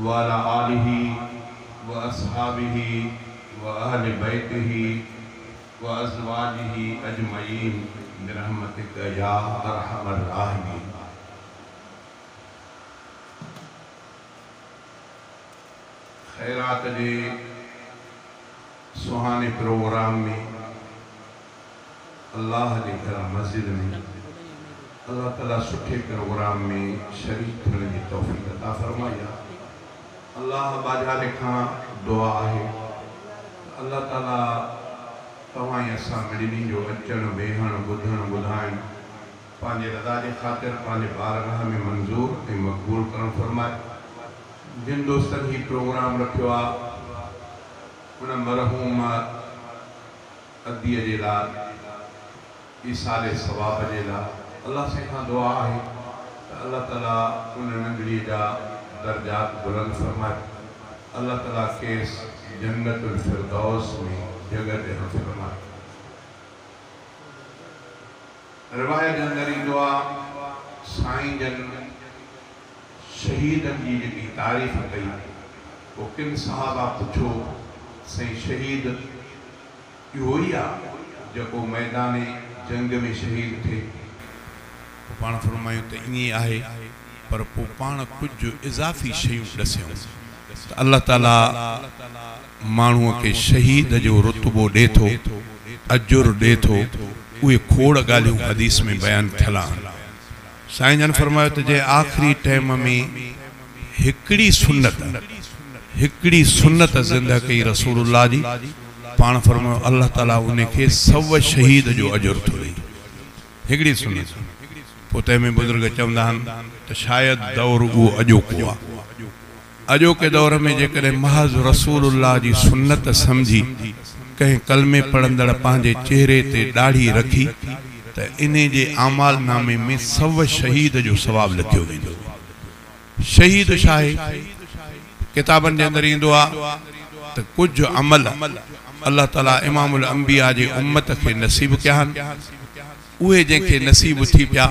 وعلى آله وأصحابه وأهل بيته وأزواجه أجمعين برحمتك يا أرحم الراحمين. خيرات جي सुहाने प्रोग्राम में अल्लाह जे घर मस्जिद में अल्लाह ताला सुठे प्रोग्राम में शरीक थियण जी तौफ़ीक़ अता फरमाई आहे। अल्लाह बाज़ारे खां दुआ आहे अल्लाह ताला तव्हां ऐं असां मिड़नी जो अचणु वेहणु ॿुधणु ॿुधाइणु पंहिंजे रज़ा जे ख़ातिर पंहिंजे बारगाह में मंज़ूर ऐं मक़बूल करणु फरमाए। जिन दोस्तनि हीउ प्रोग्राम रखियो आहे उन मरहूम अदीअ जे लाइ ईसाले सवाब जे लाइ अल्लाह साईं खां दुआ आहे त अल्लाह ताला उन नंढड़ीअ जा दर्जात बुलंद फरमाए। अल्लाह ताला खेसि जन्नतुल फिरदौस में जॻह ॾियण फरमाए। रिवायत जे अंदरि ईंदो आहे साईं जन शहीदनि जी जेकी तारीफ़ कई पोइ किन सहाबा पुछो साईं शहीद इहो ई आहे जेको मैदान जंग में शहीद थिए? पोइ पाण फरमायूं त ईअं आहे, पर पोइ पाण कुझु इज़ाफ़ी शयूं ॾसियूं त अल्लाह ताला माण्हूअ खे शहीद जो रुतबो ॾिए थो, अजुर ॾिए थो। उहे खोड़ ॻाल्हियूं हदीस में बयानु थियल आहिनि। साईं जन फरमायो त जंहिं आख़िरी टाइम में हिकिड़ी सुन्नत ज़िंदा कई रसूलुल्लाह जी, पाण फरमायो अल्लाह ताला उनखे 100 शहीद जो अजुर थो ॾेई। हिकिड़ी सुन्नत। पोइ तंहिं में बुज़ुर्ग चवंदा आहिनि त शायदि दौर उहो अॼोको आहे। अॼोके दौर में जेकॾहिं महज़ रसूलुल्लाह जी सुन्नत सम्झी कंहिं कलमे पढ़ंदड़ पंहिंजे चेहरे ते ॾाढ़ी रखी त इन जे आमाल नामे में 100 शहीद जो सवाब लिखियो वेंदो। शहीद छा आहे? किताबनि जे अंदरि ईंदो आहे त कुझु अमल अल्लाह ताला इमामुल अंबिया जे उम्मत खे नसीब कया आहिनि, उहे जंहिंखे नसीब थी पिया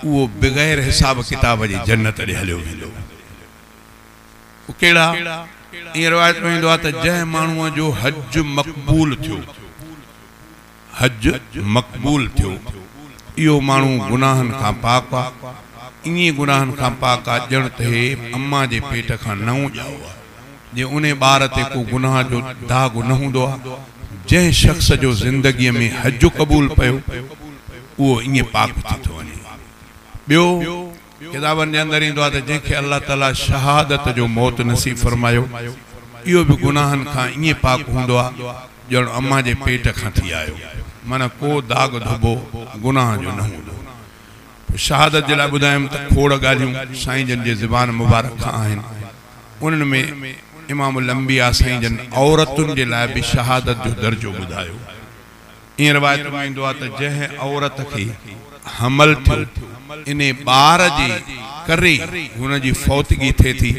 उहो बग़ैर हिसाब किताब जे जन्नत ॾे हलियो वेंदो। कहिड़ा? ईअं रिवायत में ईंदो आहे त जंहिं माण्हूअ जो हज मक़बूल थियो, हज मक़बूल थियो, इहो माण्हू गुनाहनि खां पाक आहे, ईअं गुनाहनि खां पाक आहे ॼण त हे अम्मा जे पेट खां नओं ॼाओ आहे, जे उन ॿार ते को गुनाह जो दाग़ न हूंदो आहे। जंहिं शख़्स जो ज़िंदगीअ में हज क़बूल पियो उहो ईअं पाक थी थो वञे। ॿियो किताबनि जे अंदरि ईंदो आहे त जंहिंखे अल्लाह ताला शहादत जो मौत नसीब फरमायो इहो बि गुनाहनि खां ईअं पाक हूंदो आहे ॼण अम्मा जे पेट खां थी आयो, माना को दाग़ धुबो गुनाह जो न हूंदो। शहादत जे लाइ ॿुधायुमि त खोड़ ॻाल्हियूं साईं जन जे ज़बान मुबारक खां आहिनि। उन्हनि में इमामुल अंबिया साईं जन औरतुनि जे लाइ बि शहादत जो दर्जो ॿुधायो। ईअं रिवायत में ईंदो आहे त जंहिं औरत खे हमल थियो इन ॿार जे करे हुनजी फौतगी थिए थी,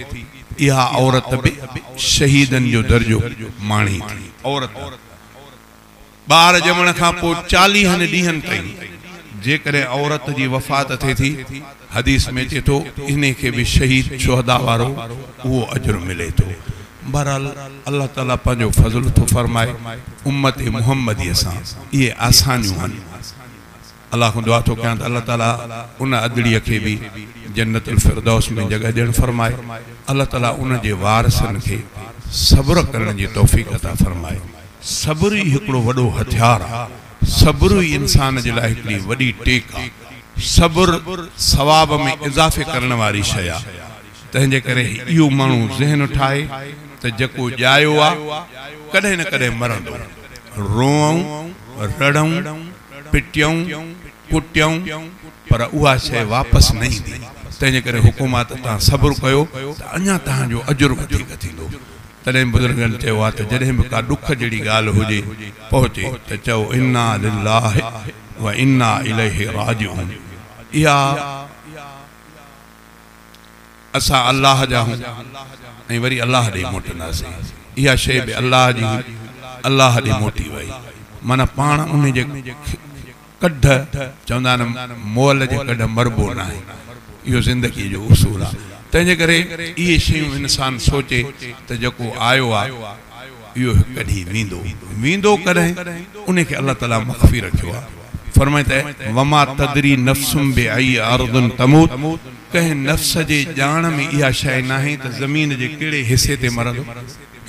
इहा औरत बि शहीदनि जो दर्जो माणे थी। औरत ॿार ॼमण खां पोइ 40 ॾींहनि ताईं जेकॾहिं औरत जी वफ़ात थिए थी, हदीस में अचे थो इन खे बि शहीद शुहदा वारो उहो अजुर मिले थो। बहरहाल अल्लाह ताला पंहिंजो फज़ुल थो फरमाए उम्मत मुहम्मदीअ सां इहे आसानियूं आहिनि। अल्लाह खां दुआ थो कयां त अल्लाह ताला उन अदड़ीअ खे बि जन्नतुल फिरदौस में जॻह ॾियण फरमाए। अल्लाह ताला उन जे वारसनि खे सब्र करण जी तौफ़ीक़ अता फरमाए। सब्र ई हिकिड़ो वॾो हथियार आहे, सब्र ई इंसान जे लाइ हिकिड़ी वॾी टेक आहे। सब्र सवाब में इज़ाफ़े करण वारी शइ आहे। तंहिंजे करे इहो माण्हू ज़हन ठाहे त जेको ॼायो आहे कॾहिं न कॾहिं मरंदो। रोऊं, रड़ूं, पिटियूं, कुटियूं, पर उहा शइ वापसि न ईंदी। तंहिंजे करे हुकुम आहे त तव्हां सब्र कयो त अञा तव्हांजो अजुर वधीक थींदो। तॾहिं बुज़ुर्गनि चयो आहे त जॾहिं बि का ॾुख जहिड़ी ॻाल्हि हुजे पहुचे त चओ इन्ना लिल्लाहि व इन्ना इलैहि राजिऊन। इहा असां अल्लाह जा आहियूं ऐं वरी अल्लाह ॾे मोटंदासीं। इहा शइ बि अल्लाह जी हुई, अल्लाह ॾे मोटी वई। माना पाण उन जे कढ चवंदा आहिनि मोल जे कढ मरबो न आहे। इहो ज़िंदगीअ जो उसूल आहे। तंहिंजे करे इहे शयूं इंसान सोचे त जेको आयो आहे इहो हिकु ॾींहुं वेंदो वेंदो कॾहिं उनखे अलाह ताला मख़फ़ी रखियो आहे। फरमाए त वमा तदरी नफ्सुम बिअई अर्दुन तमूत, कंहिं नफ्स जे ॼाण में इहा शइ नाहे त ज़मीन जे कहिड़े हिसे ते मरंदो,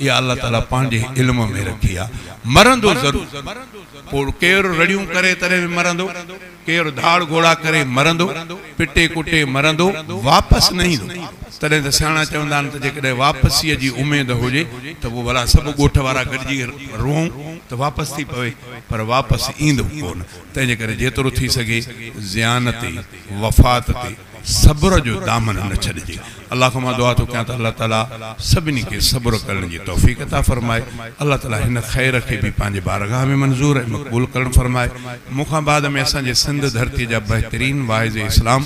इहा अलाह ताला पंहिंजे इल्म में रखी आहे। मरंदो ज़रूरु, पोइ केरु रड़ियूं करे तॾहिं बि मरंदो, केरु धाड़ घोड़ा करे मरंदो, पिटे कुटे मरंदो, वापसि न ईंदो। तॾहिं त सियाणा चवंदा आहिनि त जेकॾहिं वापसीअ जी उमेद हुजे त पोइ भला सभु ॻोठ वारा गॾिजी रोऊं त वापसि थी पवे, पर वापसि ईंदो कोन। तंहिंजे करे जेतिरो थी सघे ज़ियान ते वफ़ात ते सब्र जो दामन न छॾिजे। अलाह खां मां दुआ थो कयां त अलाह ताला सभिनी खे सब्र करण जी तौफ़ीक़ अता फरमाए। अलाह ताला हिन ख़ैर खे बि पंहिंजे बारगाह में मंज़ूर ऐं मक़बूल करण फरमाए। मूंखां बाद में असांजे सिंध धरतीअ जा बहितरीन वाइज़ इस्लाम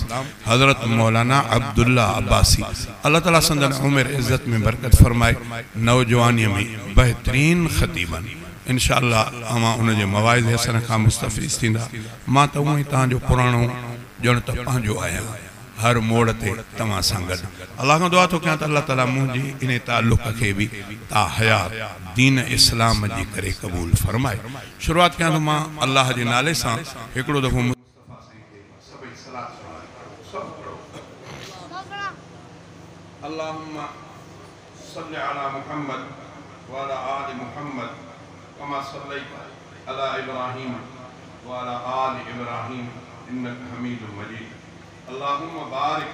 हज़रत मौलाना अब्दुल्ला अब्बासी, अलाह ताला संदन उमिरि इज़त में बरकत फरमाए। नौजवानीअ में बहितरीन ख़तीबनि इनशा अल्लाह अवां उनजे मवाइज़ हसन खां मुस्तफ़ीज़ थींदा। मां त उअं ई तव्हांजो पुराणो ॼण त पंहिंजो आहियां, हर मोड़ ते तव्हां सां गॾु। अलाह खां दुआ थो कयां त अलाह ताला मुंहिंजी इन तालुक खे बि ता हयात दीन इस्लाम जे करे क़बूल फरमाए। शुरूआत कयां थो मां अलाह जे नाले सां। हिकिड़ो दफ़ो अल्लाहुम्मा सल्लि अला मुहम्मद व अला आलि मुहम्मद कमा सल्लैत अला इब्राहीम व अला आलि इब्राहीम इन्नका हमीदुम मजीद। अल्लाहुम्मा बारिक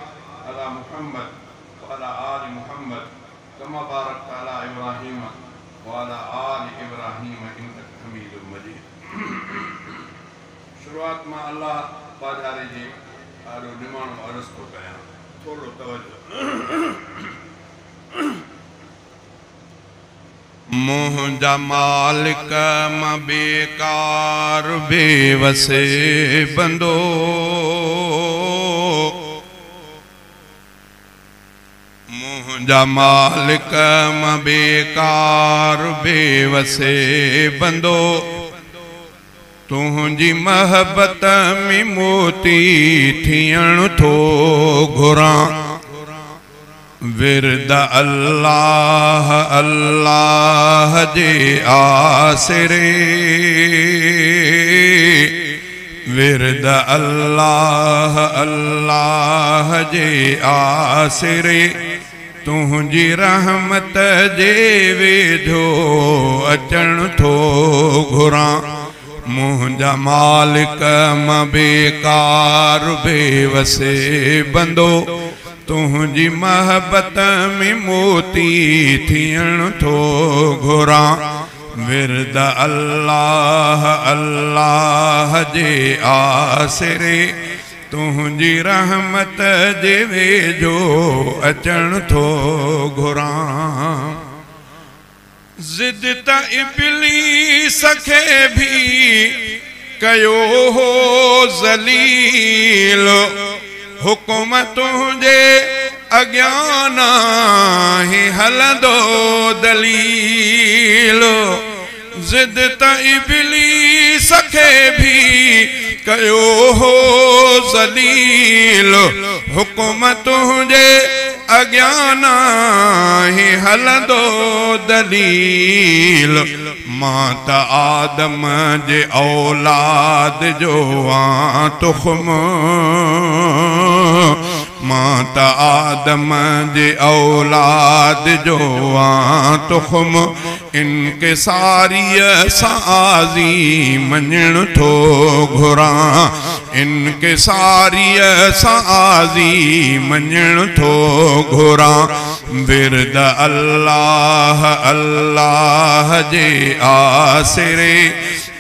अला मुहम्मद व अला आलि मुहम्मद कमा बारकत अला इब्राहीम व अला आलि इब्राहीम इन्नका हमीदुम मजीद। शुरूआत मां अलाह बाजारे जे आॾो निमाणो अर्ज़ थो कयां, थोरो तवज्जो। मुंहिंजा मालिक मां बेकार बेवसे बंदो, मुंहिंजा मालिक मां बेकार बेवसे बंदो, तुंहिंजी मोहबत में मोती थियण थो घुरां। विरद अल्लाह अल्लाह जे आसरे, विरद अल्लाह अल्लाह जे आसरे, तुंहिंजी रहमत जे वेझो अचण थो घुरां। मुंहिंजा मालिक मां बेकार बेवसे बंदो, तुंहिंजी मोहबत में मोती थियण थो घुरां। विरद अल्लाह अल्लाह जे आसरे, तुंहिंजी रहमत जे वेझो अचण थो घुरां। ज़िद त इब्लीस खे बि कयो हो ज़लील, हुकुम तुंहिंजे अॻियां नाहे हलंदो दलील। ज़िद त इब्लीस खे बि कयो हो ज़लील, हुकुम तुंहिंजे अॻियां नाहे हलंदो दलील। मां त आदम जे औलाद जो आं तुख़म, मां त आदम जे औलाद जो आं तुख़म, इनकिसारीअ सां आज़ी मञण थो घुरां, इनकिसारीअ सां आज़ी मञण थो घुरां। विरद अल्लाह अल्लाह जे आसरे,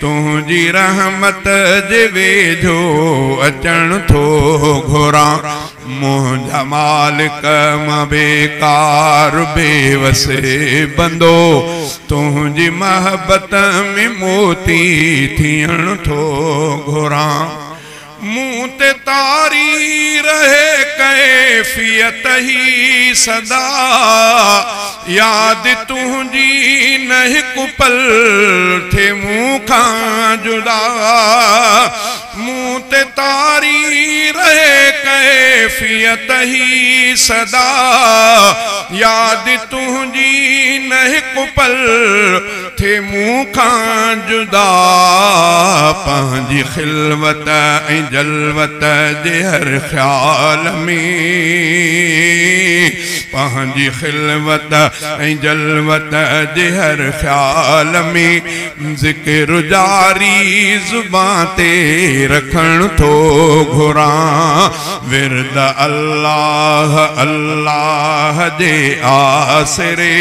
तुंहिंजी रहमत जे वेझो अचण थो घुरां। मुंहिंजा मालिक मां बेकार बेवसे बंदो, तुंहिंजी मोहबत में मोती थियण थो घुरां। मुंह ते तारी रहे कैफियत ही सदा, याद तुंहिंजी न हिकु पल थे मूंखां जुदा। मूं ते तारी रहे कैफ़ियत ही सदा। यादि तुंहिंजी न हिकु पल थे मूंखां जुदा। पंहिंजी ख़िलवत ऐं जलवत जे हर ख़्याल में, पंहिंजी ख़िलवत ऐं जलवत जे हर ख़्याल में ज़िक्र जारी ज़ुबान ते रखण थो घुरां। विरद अल्लाह अल्लाह जे आसरे,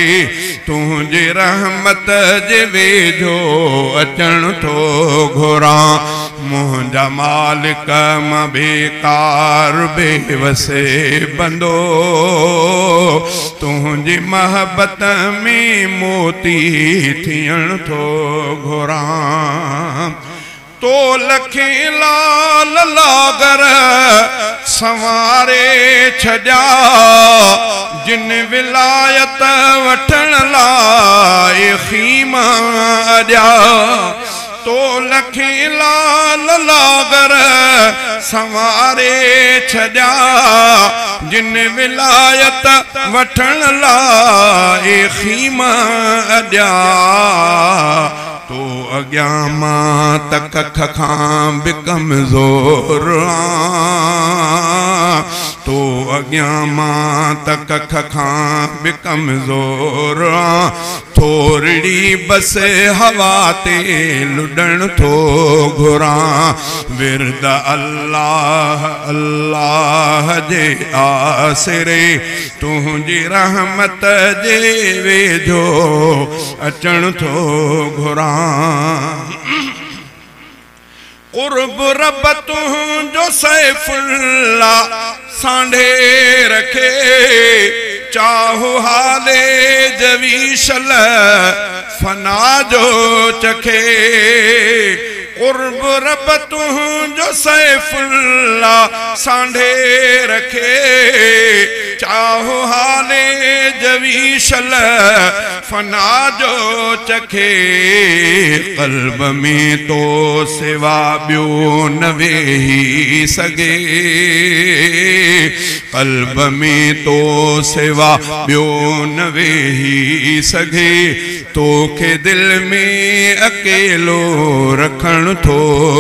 तुंहिंजी रहमत जे वेझो अचण थो घुरां। मुंहिंजा मालिक मां बेकार बेवसे बंदो, तुंहिंजी मोहबत में मोती थियण थो घुरां। तो लखे लाल लागर संवारे छॾिया, जिन विलायत वठण लाइ ख़ीमा अॼिया। तो लखे लाल लागर संवारे छॾिया, जिन विलायत वठण लाइ ख़ीमा अॼिया। तो अॻियां मां त कख खां बि कमज़ोर आहियां, तो अॻियां मां त कख खां बि कमज़ोर आहियां। थोरी बस हवा ते लुॾण थो घुरां। विरद अल्लाह अल्लाह जे आसरे, तुंहिंजी रहमत जे वेझो अचण थो घुरां। क़ुर्ब रब तुंहिंजो सैफुल्ला सांढे रखे, चाहो हाले जवीशल फना जो चखे। क़ुर्ब रब तुंहिंजो सैफुल्ला सांढे रखे, चाहो हाले जवीशल फना जो चखे। क़ल्ब में तो सिवा ॿियो न वेही सघे, क़ल्ब में तो सिवा ॿियो न वेही सघे। तोखे दिल में अकेलो रखण थो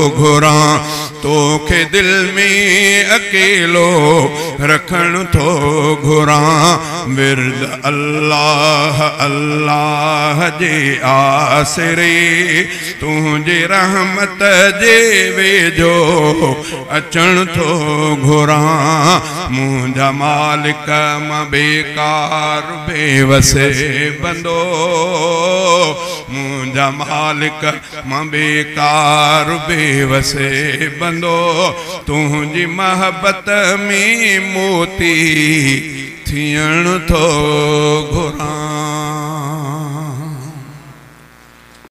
घुरां, तोखे दिल में अकेलो रखण थो घुरां। विरद अल्लाह अल्लाह जे आसरे, तुंहिंजी रहमत जे वेझो अचण थो घुरां। मुंहिंजा मालिक मां बेकार बेवसे बंदो, मुंहिंजा मालिक मां बेकार बेवसे बंदो। तुंहिंजी मोहबत में मोती थियण थो घुरां।